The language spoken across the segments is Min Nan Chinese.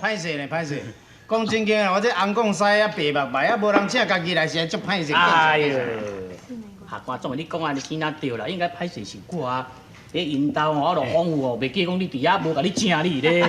歹勢呢，歹勢。講真經啊，我這紅講西啊，白目白啊，無人請家己來是足歹勢。哎呦，客官總你講按呢起哪對啦，應該歹勢是我啊。你𪜶兜吼，我就豐富哦，袂記講你佇遐無共你請你咧。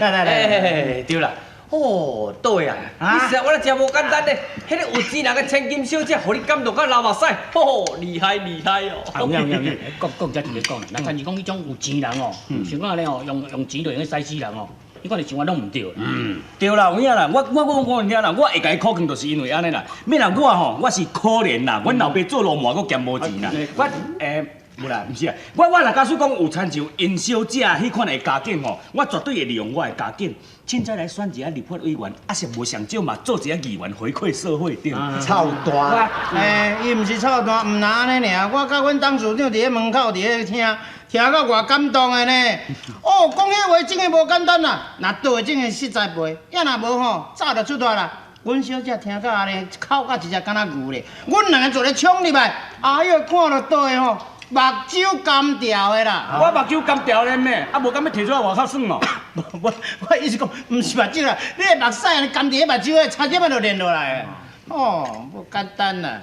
來來來，對啦。哦，對啊，你實在我咧真無簡單咧，彼個有錢人的千金小姐，予你感動到流目屎，吼，厲害厲害哦！啊，有影有影有影，講講才真個講啦。若親像講彼種有錢人哦，想講按呢哦，用錢就會用使死人哦，彼款是想法攏毋對。嗯，對啦，有影啦，我講聽啦，我會共伊苦勸，就是因為按呢啦。免人我吼，我是可憐啦，阮老爸做鱸鰻，閣嫌無錢啦。我無啦，毋是啊，我若假使講有親像𪜶小姐彼款的家境吼，我絕對會利用我的家境，凊彩來選一個立法委員，啊是無上少嘛，做一個議員回饋社會對。臭大，伊毋是臭大，毋若按呢爾，我佮阮董事長佇咧門口佇咧聽，聽到偌感動的呢。哦，講彼話真的無簡單啦，若倒真的實在袂，也若無吼，早就出來啦。阮小姐聽到按呢，哭甲一隻敢若牛咧，阮兩个做咧衝入來，哎喲，看著倒的吼，目睭乾掉的啦。我目睭乾掉咧咩？啊，無敢欲提出來外口耍哦。我意思講，毋是目睭啦，你的目屎按呢乾佇咧目睭的，差點仔就連落來。哦，無簡單啦。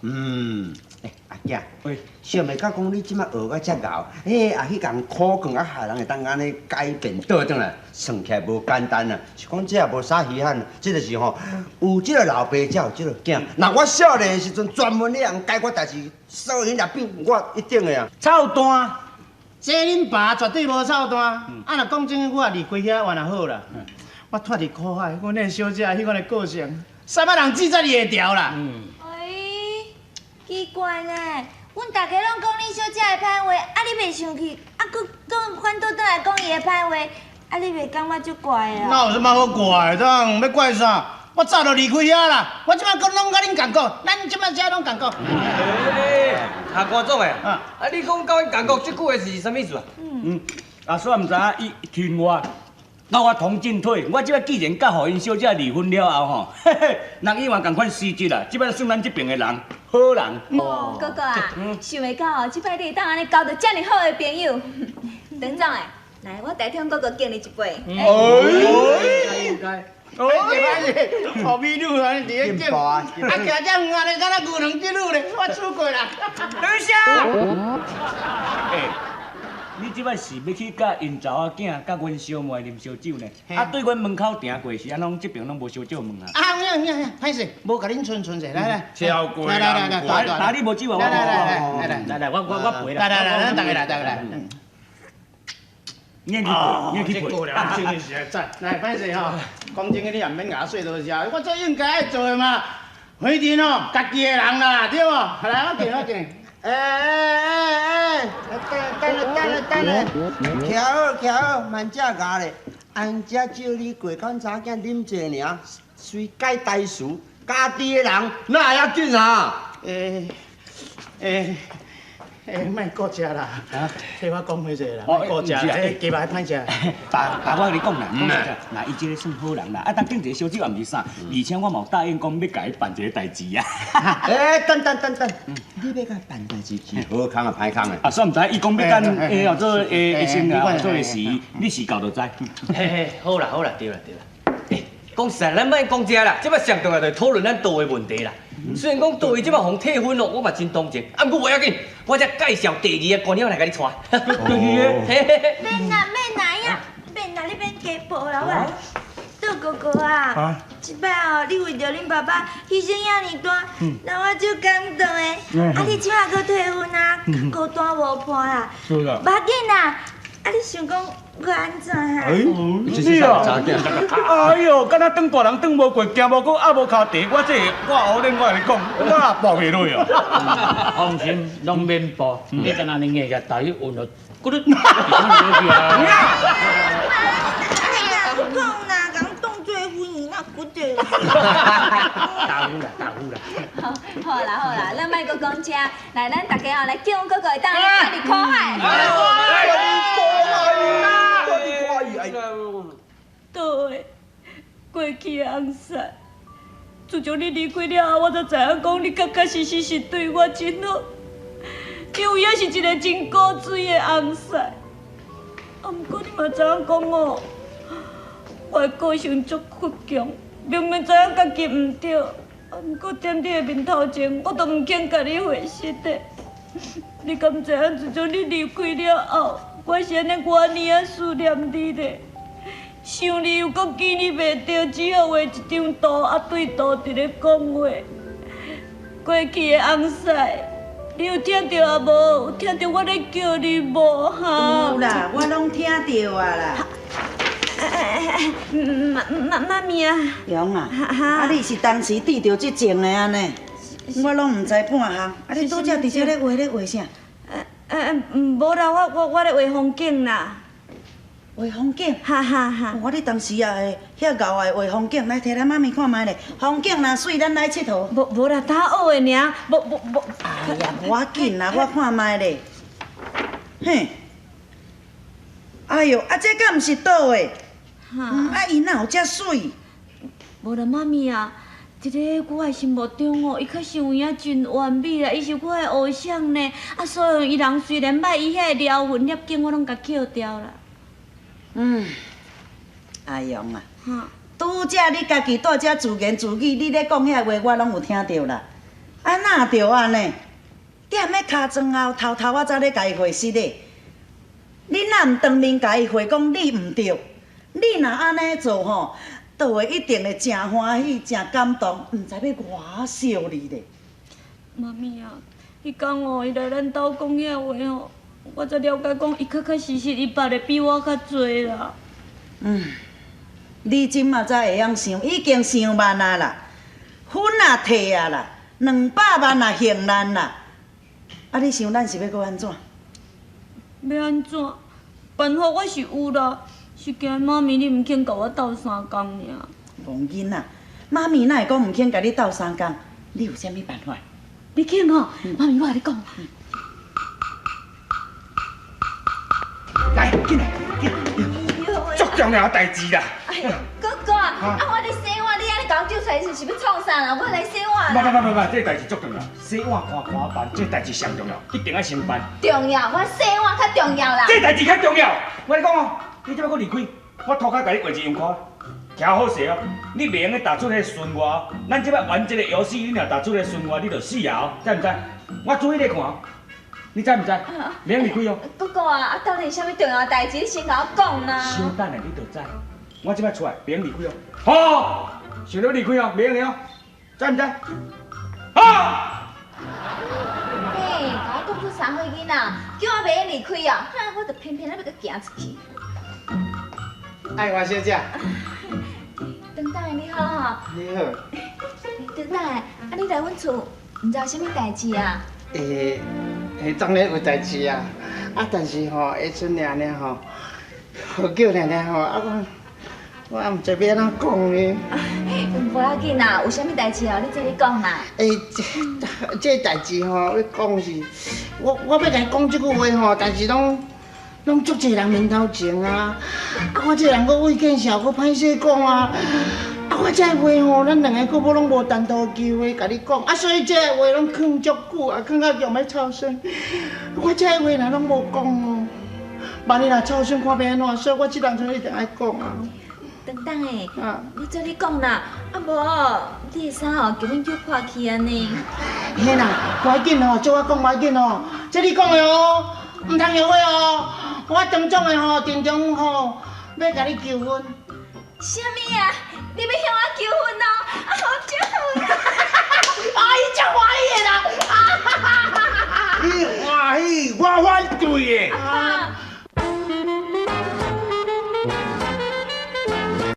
嗯，欸，阿囝，喂，想袂到講你這擺學甲遮𠢕，欸，也去共苦勸啊，害人會當按呢改變倒轉來，算起來無簡單啊。是講這也無啥稀罕，這就是吼，有這个老爸才有這个囝。若我少年的時陣，專門咧人解決代誌，所有入變，我一定會啊。臭蛋，這恁爸絕對無臭蛋。啊，若講真的，我也離開遐原也好啦。我脫離苦海，阮那小姐彼款的個性，啥物人志才會牢啦。奇怪呢，阮大家攏講恁小姐的歹話，啊你袂生氣，啊閣閣反倒轉來講伊的歹話，啊你袂感覺足怪的啊？哪有啥物好怪的？這欲怪啥？我早就離開遐啦。我這擺閣攏佮恁仝講，咱這擺遮攏仝講。欸，客官總的，啊你講佮阮仝講這句話是啥物意思啊？嗯，阿煞毋知影伊聽我，佮我同進退。我這擺既然佮予𪜶小姐離婚了後吼，嘿嘿，人伊嘛仝款辭職啦。這擺算咱這爿的人，好人。哦，哥哥啊，想袂到哦，這擺你會當按呢交著遮爾好的朋友。陳總的，來，我代替哥哥敬你一杯。哎，歹勢歹勢，哦美女按呢佇咧敬，啊徛遮遠按呢，敢若牛郎織女咧，我出過啦。等一下。欸，你這擺是欲去佮𪜶查某囝佮阮小妹啉燒酒呢？啊，對阮門口行過是按怎？這爿攏無燒酒門啊？啊，有影有影，歹勢，無共恁剩剩者，來來。超過來來來來，來，你無酒啊？來來來來來來來，我陪啦。來來來，咱大家來，大家來。你去陪，你去陪。這個人真的是會讚。來，歹勢吼，講真的，你也毋免共我說多謝，我這應該愛做的嘛。反正哦，家己的人啦，對無？來，我敬我敬。欸欸欸欸，等等等等等，徛好徛好，慢只咬咧。按遮招你過，阮查囝啉者爾，隨解大事，家己的人哪會遐緊啊？欸欸欸，莫顧食啦，替我講回者啦，莫顧食，欸，雞肉歹食。爸爸，我共你講啦，嗱，伊這个算好人啦，啊，當敬一个燒酒也毋是啥，而且我嘛有答應講欲共伊辦一個代誌啊。欸，等等等等，你欲共伊辦代誌是好康啊，歹康啊？啊，煞毋知，伊講欲等下做下下先啊，做的時，你時到就知。嘿嘿，好啦好啦，對啦對啦。欸，講實在，咱莫講這啦，這擺上重要就是討論咱道的問題啦。雖然講道伊這擺予退婚咯，我嘛真同情，啊，毋過無要緊，我才介紹第二个姑娘來共你娶。第二个？嘿嘿嘿。免啦免啦呀，免啦，你免加報啦喂。杜哥哥啊，這擺哦，你為著恁爸爸犧牲遐爾大，讓我足感動的。啊，你這擺閣退婚啊，孤單無伴啦。是啦。無要緊啦，啊，你想講我按怎啊？你啊，哎喲，敢若當大人當無過，行無過，壓無跤地，我這我烏練，我共你講，我也跋袂落啊。放心，攏免跋，你敢若呢硬個大去運落，咕嚕，落去啊。講啦，共當做婚姻那骨折。大夫啦，大夫啦。好啦好啦，咱莫閣講這，來，咱大家哦來敬哥哥會當來脫離苦海。對，過去的尪婿，自從你離開了後，我才知影講你確確實實是對我真好。伊有影是一个真古锥的翁婿。啊，毋过你嘛知影讲哦，我的个性足倔强，明明知影家己毋对，啊，毋过踮你的面头前，我都毋肯共你回实的。你敢知影？自从你离开了后，我是按呢偌尔仔思念你咧。想你又阁见你袂著，只好画一张图，啊对图伫咧讲话。过去的翁婿，你有听著啊无？有听著我咧叫你无哈？有啦，我拢听著啊啦。妈妈妈咪啊！勇啊，啊你是当时得著这症的按呢？我拢毋知半项。啊你拄才伫遮咧画咧画啥？无啦，我咧画风景啦。画风景？哈哈哈！我你当时也会遐𠢕会画风景，来提来妈咪看觅咧。风景若媠，咱来𨑨迌。无无啦，拄学的尔，无无无。哎呀，无要紧啦，我看觅咧。嘿，哎哟，啊这敢毋是倒的？啊伊哪有遮媠？无啦，妈咪啊，伫咧我的心目中哦，伊确实有影真完美啦，伊是我的偶像呢。啊，所以伊人虽然歹，伊遐个撩痕翕景我拢共扣掉啦。嗯，阿勇啊，拄才你家己蹛遮自言自语，你咧讲遐话，我拢有听著啦。啊，哪著按呢？踮咧尻川后，偷偷仔走咧共伊回实的。你若毋当面共伊回讲你毋对，你若按呢做吼，倒会一定会诚欢喜、诚感动，毋知欲偌惜你咧。妈咪啊，彼工哦，伊来咱兜讲遐话吼。我才了解讲，伊确确实实伊捌的比我较济啦。嗯，你这马才会晓想，已经伤慢啊啦，粉也退啊啦，200万也还难啦。啊，你想咱是欲阁按怎？欲按怎？办法我是有啦，是惊妈咪你毋肯共我斗相共尔。戆囡仔，妈咪哪会讲毋肯共你斗相共？你有啥物办法？你肯哦？妈咪，我共你讲。来，进来，进来，足重要的代志啦！哎呦，哥哥啊，啊我咧洗碗，你按呢共我叫出来是是欲创啥啦？我来洗碗。不不不不不，这代志足重要，洗碗看看办，这代志上重要，一定爱先办。重要，我洗碗较重要啦。这代志较重要，我跟你讲哦，你这摆阁离开，我涂跤共你画一张箍，徛好势哦，你袂用得踏出彼个漩涡。咱这摆玩这个游戏，你若踏出彼个漩涡，你就死啊！哦，知毋知？我注意咧看。你知毋知？免离开哦。哥哥啊，啊，到底是啥物重要代志？你先共我讲啦。小等下，你就知。我这摆出来，免离开哦。好，想欲离开哦，免离哦，知毋知？好。嘿，共我讲出三岁囡仔，叫我袂离开哦，哼，我就偏偏咧欲阁行出去。爱华小姐。陈大你好吼。你好。陈大，啊，你来阮厝，毋知有啥物代志啊？欸，当然有代志啊！啊，但是吼，下春尔尔吼，好久尔尔吼，啊我也毋知欲按怎讲呢。无要紧啦，有啥物代志哦，你做你讲啦。欸，这代志吼，欲讲是，我欲共伊讲这句话吼，但是拢足济人面头前啊！啊，我这人阁畏见笑，阁歹势讲啊！啊，我这话吼，咱两个阁无拢无单独机会共你讲，啊，所以这话拢囥足久啊，囥到强欲臭酸。我这话若拢无讲哦，万一若臭酸看欲按怎，所以我这当阵一定爱讲啊。等等的，你做你讲啦，啊无你的衫吼，叫阮叫破去按呢。嘿啦，赶紧哦，照我讲，赶紧哦，这你讲的哦，毋通后悔哦。我张总的吼，郑重吼，欲共你求婚。啥物啊？你欲向我求婚哦？啊，好足好啦！啊，伊足欢喜的啦！你欢喜，我反对的。啊，